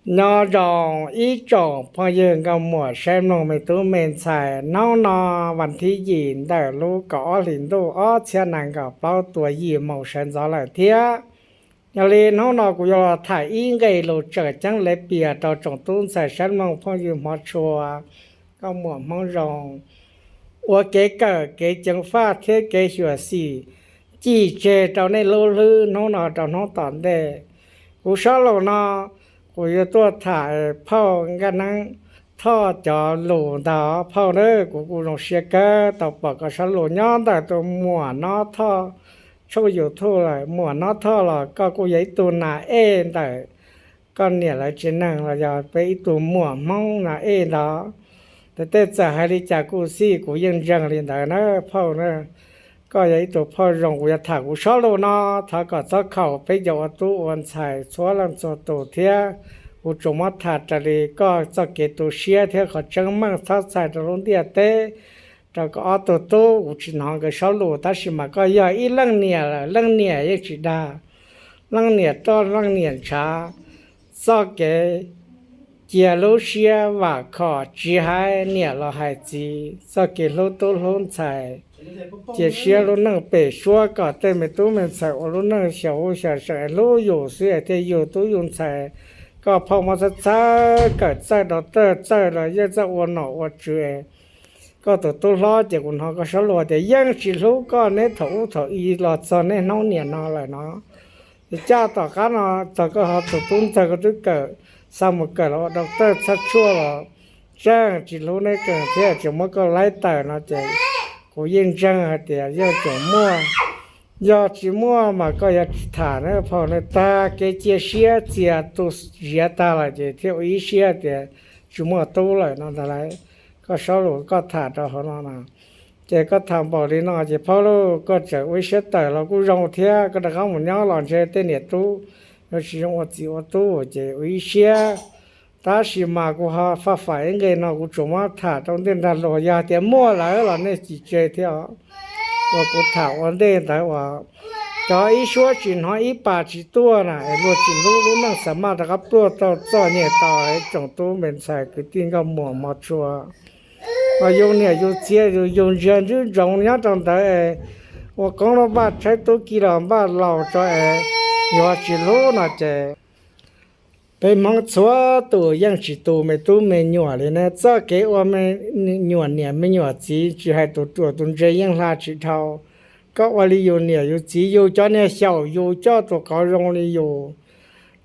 Nyob zoo ib tsoom phooj ywg nkauj muam saib mloog me tub me ntxhais, hnub no vas thib yim ntawm lub kaum ob hlis ntuj ob txhiab nees nkaum plaub tuaj yim moos sawv ntxov lawm thiab. Yog li hnub no kuv yuav los tham ib nqe lus tseem ceeb le pias rau tsoom tub ntxhais saib mloog phooj ywg hmov tshua, nkauj muam hmoob zoo, ua kev kawm kev ceev faj thiab kev xyuam xim cim tseg rau nej lub hlwb hnub no rau hnub tom ntej. Kuv sab lus no, kuv yuav tuaj tham phauj Nkaj Neeb Thoj cov lus ntag phauj na. Kuv kuj zoo siab kawg tau pom koj sab lus nyob ntawm tus Muam Nob Thoj tshooj YouTube lawm. Muam Nob Thoj los koj kuj yog ib tug nas ej ntawm koj niam lawv tsev neeg los yog peb ib tug muam Hmoob nas ej ntag. Tej txawm hais li cas kuj xij kuv yeej ntseeg li ntawd na phauj na. Koj yog ib tug phauj zoo, kuv yuav tham kuv sab lus no, thov kom txhob khaum peb cov ua tub ua ntxhais txhua leej txhua tus thiab. Kuv tsuas muab tham raws li koj txoj kev tu siab thiab qhov tseeb meej txhob txhais rau lub ntiaj teb. Rau kaum ob tug tub kuv tsis hnov nkawd sab lus, tab sis mas koj yog ib leej niam lawm, leej niam yeej tsis dag, leej niam roj leej niam ntshav. Txoj kev cia lub siab vam khom tsis hais niam los hais txiv, txoj kev hlub tub hlub ntxhais, cia siab lub neej pem suab kom tej me tub me ntxhais ua lub neej xyaum xyaum seem hlub yus xwb thiaj yug tub yug ntxhais. Koj phauj muab txhawb txhawb kawm txawj rau tawj txawj los yeej txawj ua nom ua tswv. Koj tus tub hlob ces kuv hnov koj sab lus tias yeej tsis hlub koj neb thaum ub thaum i los txog niaj hnub niam no lawm no. Ces caj tom qab no txog koj ho tus tub ntxawg koj twb kawm, xa mus kawm los ua doctor txhaj tshuaj los tseem tsis hlub neb kees thiab tseem muab koj laib tawm no ces kuv yeej ntseeg hais tias yeej tseem muaj. Yog tsis muaj mas koj yuav tsis tham na phauj na. Tag kev cia siab txias tu ziav tag lawm ces thiaj ua ib siab tias tsis muaj tub lawm no ntag lauj. Koj sab lus koj tham rau hauv no na, ces koj tham npaum li no ces phauj lauj, koj tseem ua ib siab tawm los kuj zoo thiab, koj rov qab mus nyob los ntshe tej niam tub yuav tsis zoo ua txiv ua tub ces ua ib siab. Tab sis mas kuv ho faj fam ib nqe no kuv tsuas muab tham rau ntej nrag luag, yog tias muaj lawm los nej cim tseg thiab os. Uas kuv tham ua ntej ntawd uas cov ib suab tsis hnov ib pas tsis tuaj na es luag tsis hlub lub neej xav maj rov qab pluag tau txoj nyem tau tsoom tub me ntxhais kwv tij nkauj muam hmov tshua. Yus niam yus txiv yus ntsiag ntswb ntsoov nyob rau ntawd, ua qoob los npaj tshaib tub ki los npaj laus tso es yus ho tsis hlub no ces peb Hmoob txhua tus yeej tsis tu me tub me nyuam li ne. Txoj kev ua me nyuam niam me nyuam txiv tsis hais tus ruam tus ntse yeej hla tsis dhau. Koj ua li yus niam yus txiv, yus cov niag xyaum yus coj tus qauv zoo li yus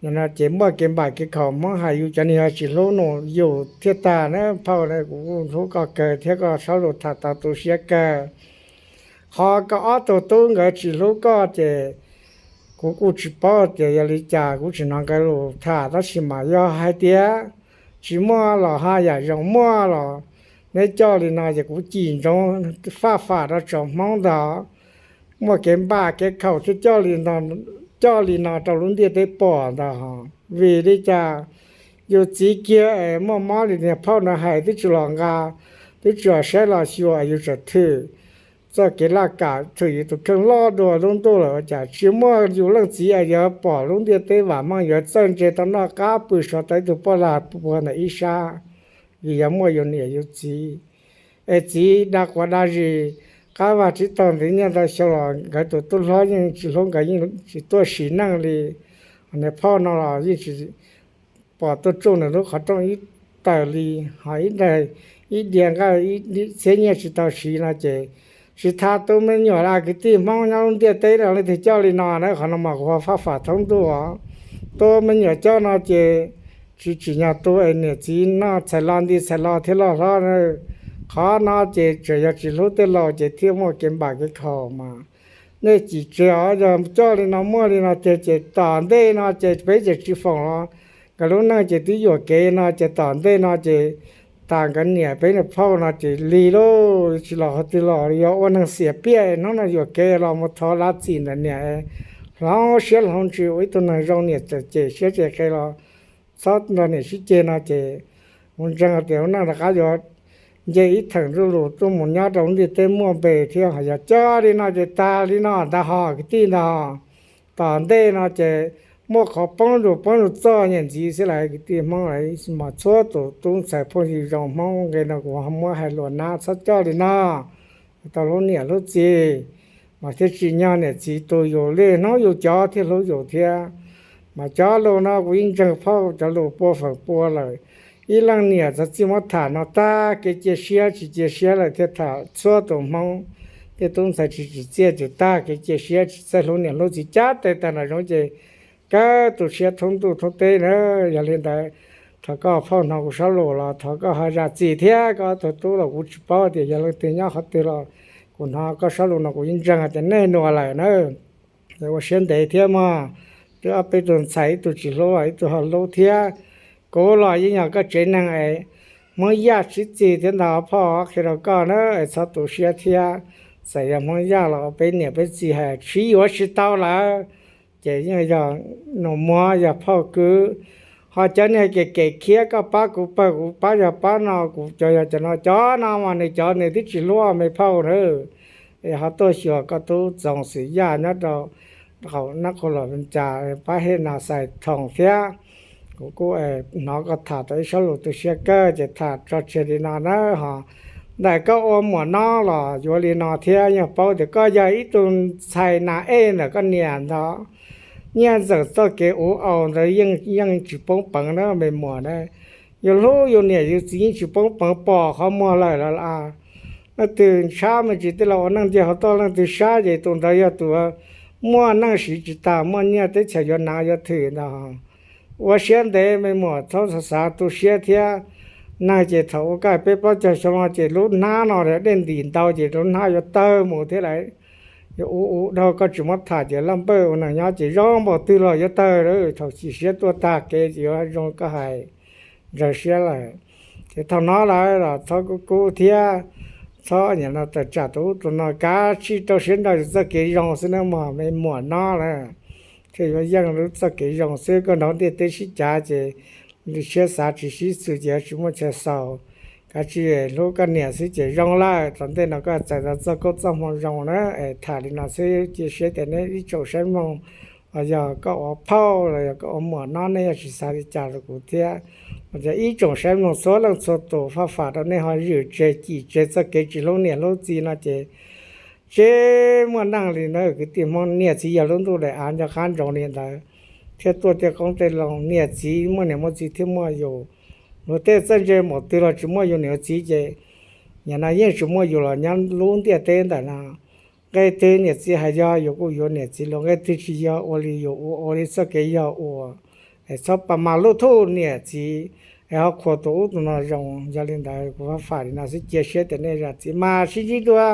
no ces muaj kev npam kev khaum Hmoob hais yus cov niag yog tsis hlub nus yus thiaj tag na phauj. Kuv hlub koj kawg thiab koj sab lus tham tau tu siab kawg. Qhov koj ob tug tub nkawd tsis hlub koj ces kuv kuj tsis paub tias yog li cas, kuv tsis hnov nkawd lus tham, tab sis mas yog hais tias tsis muaj los haj yam zoo, muaj los neb coj li no ces kuv cim ntsoov faj fam rau tsoom Hmoob ntag. Muaj kev npam kev khaum thiaj coj li no rau lub ntiaj teb pom ntag. Vim li cas yus txiv kiag es muaj mob li niag phauj no hais twb tsis los nqa, twb tsis los saib los xyuas, yus tseem thwm txoj kev laj kam thwm yus tus kheej loj dua lub ntuj lawm. Ua cas tsis muaj yus leej txiv es yuav pom lub ntiaj teb vam meej, yuav txawj ntse tau noj qab pw so tau ib tug poj lag puag ntawm ib sab, vim yog muaj yus niam yus txiv. Es txiv dag quav dag zis, qab vag tsib taug ntxiv nyiaj ntau xyoo los nkawd tus tub hlob yeej tsis hlub nkawd, yeej tsis tuaj sim neej li. Niag phauj no los yeej tsis pom tuaj tsuj nws lub qhov rooj ib taws li, ho ib daig ib diav nqaij ib txhiab nyiaj tsis tau siv no ces tsis tas tus me nyuam los kwv tij Hmoob nyob lub ntiaj teb no leej twg coj li no na. Qhov no mas kuv ho faj fam thoob ntuj os. Tus me nyuam coj no ces tsis tsim nyog tu es niam txiv noj txhais lo nti txhais lo thiab loj hlob. Qhov no ces tseem yog tsis hlub tej laus ces thiaj muaj kev npam kev khaum mas. Nej cim tseg os, yog coj li no muaj li no tiag ces tom ntej no ces peb ces tsis foom los, nkawd lub neej ces twb yuam kev no ces tom ntej no ces tas nkawd niam peb niag phauj no ces lig lauj, tsis los qhov twg los yog ua neeg xiam piaj. Hnub no yuam kev los mus thov lav txim ntawm niam, hloov siab hloov ntsws ua ib tug neeg zoo, niam txawm cem siab cem qe los txhob nrog niam sib ceg no ces kuv ntseeg tias lub neej rov qab yuav nce ib theem ntuj lus tuaj mus nyob rau lub ntiaj teb muaj npe thiab. Ho yog coj li no ces tag li no ntag hos kwv tij ntag. Tom ntej no ces muaj qhov poob zus poob zus txoj niam ntxiv xwb lawm. Kwv tij Hmoob, mas txhua tus tub ntxhais phooj ywg zoo Hmoob nqe no kuv muab hais luag nab txhob coj li no. Tau hlub niam hlub txiv, mas thiaj tsim nyog niam txiv tu yus li hnub yus cov thiaj hlub yus thiab. Mas cov lus no kuv yeej ntseeg phauj cov lus pua feem pua lawm. Ib leej niam txog txij muab tham no tag kev cia siab tsis cia siab lawm thiaj tham txhua tus Hmoob. Tej tub ntxhais tsis tsim txiaj ces tag kev cia siab tsis txawj hlub niam hlub txiv cab tes tag nram zoov ces kawg tu siab thoob ntuj thoob teb na. Yog li ntawd, thov koj phauj hnov kuv sab lus los thov koj ho zam txim thiab koj ob tug tub los kuv tsis paub tias yog leej twg nyob qhov twg los kuv hnov koj sab lus no kuv yeej ntseeg hais tias nej nua lawm na. Ua siab ntev thiab mog, twb ob peb tug ntxhais ib tug tsis hlub ib tug ho hlub thiab. Kuv los yeej yog koj tsev neeg es Hmoob Yaj sib txig thiab ntag phauj, qhia rau koj na es txhob tu siab thiab. Txawm yog Hmoob Yaj los peb niam peb txiv hais tsis yuav tsis tau lawm ces yeej yog nus muag yog phauj kwv. Ho cov niag kem kem khiav koj pab kuv pawg kuv pab yog pab no kuv cov yog cov no cov no mas nws cov nws twb tsis hlub me phauj na. Es ho tuaj xyuas koj tub Txoov Xwm Yaj nyob rau qaum nab qhua los cas pab hej nas xais thoom thiab. Kuv kuj hnov koj tham tau ib sab lus tu siab kawg ces tham tso tseg li no na ho. Ntawm koj ua muam no los yuav li no thiab, yog paub tias koj yog ib tug ntxhais nas ej ntawm koj niam ntag, nyiaj ntxawm txoj kev ua au ntawd yeej tsis poob peev na me muam na. Yus hlub yus niam yus txiv yeej tsis poob peev pom qhov muag lawm los as. Leej twg ntshab me ntsis tej los ua neej ntiag hauv toj, leej twg sab ces tus ntawd yog tus muaj neej siv tsis tas, muaj nyiaj teb chaws yuav hnav yuav thwm ntag. Ua siab ntev me muam, txhob xav xav tu siab thiab. Neeg ces thaum ua kaj peb plaub caug xyoo no ces lub hnab no dej ntim ntau ces lub hnab yuav tawg mus thiab lawm. Yuav ua ua dhau koj tsis muab tham ces laj npawj ua neeg nyob ces zoo npaum twg los yuav tawg. Thaum chim siab tuaj tag kev ces yuav zoo koj hais, ntsawg siab lawm. Ces thaum no lawm los txhob kub kub thiab, txhob niam no tawm tsam tus ub tus no, kav tsij rau siab nrog yus txoj kev zoo xwb nawb mog me muam no lawm. Thiaj yuav yeej lub txoj kev zoo xwb, koj nrog ntiaj teb sib cav ces li siab xav tsis sib xws ces yuav tsis muaj chaw xaus. Kav tsij hlub koj niam xwb ces zoo lawm, tom ntej no koj txais tau txoj koob txoj hmoo zoo na. Es tham li no xwb, cia siab tias neb ib tsoom saib mloog, los yog koj ua phauj los yog koj ua muam no, nej yog tsis xav li cas rau kuv thiab, los yog ib tsoom saib mloog txhua leej txhua tus, faj fam rau nej ho zwm tseg cim tseg txoj kev tsis hlub niam hlub txiv no ces tsis muaj neej li na kwv tij Hmoob. Niam txiv yog lub ntuj daim av nco qab ntsoov li ntawd, thiaj tuaj tej qoob tej loo. Niam txiv muaj niam muaj txiv thiaj muaj yus. Luag tej txawj ntse npaum twg los tsis muaj yus niam yus txiv ces nim no yeej tsis muaj yus los nyob lub ntiaj teb ntawm no. Nqe twg niam txiv hais yog yus kuj yuav niam txiv lus, nqe twg tsis yog ua li yus ua, ua li txoj kev yog ua. Es txhob pas mas lub thuj niam txiv, es ho khuam tus ub tus no zoo. Yog li ntawd kuv faj fam li no xwb, cia siab tias nej zam txim mas sib ntsib dua.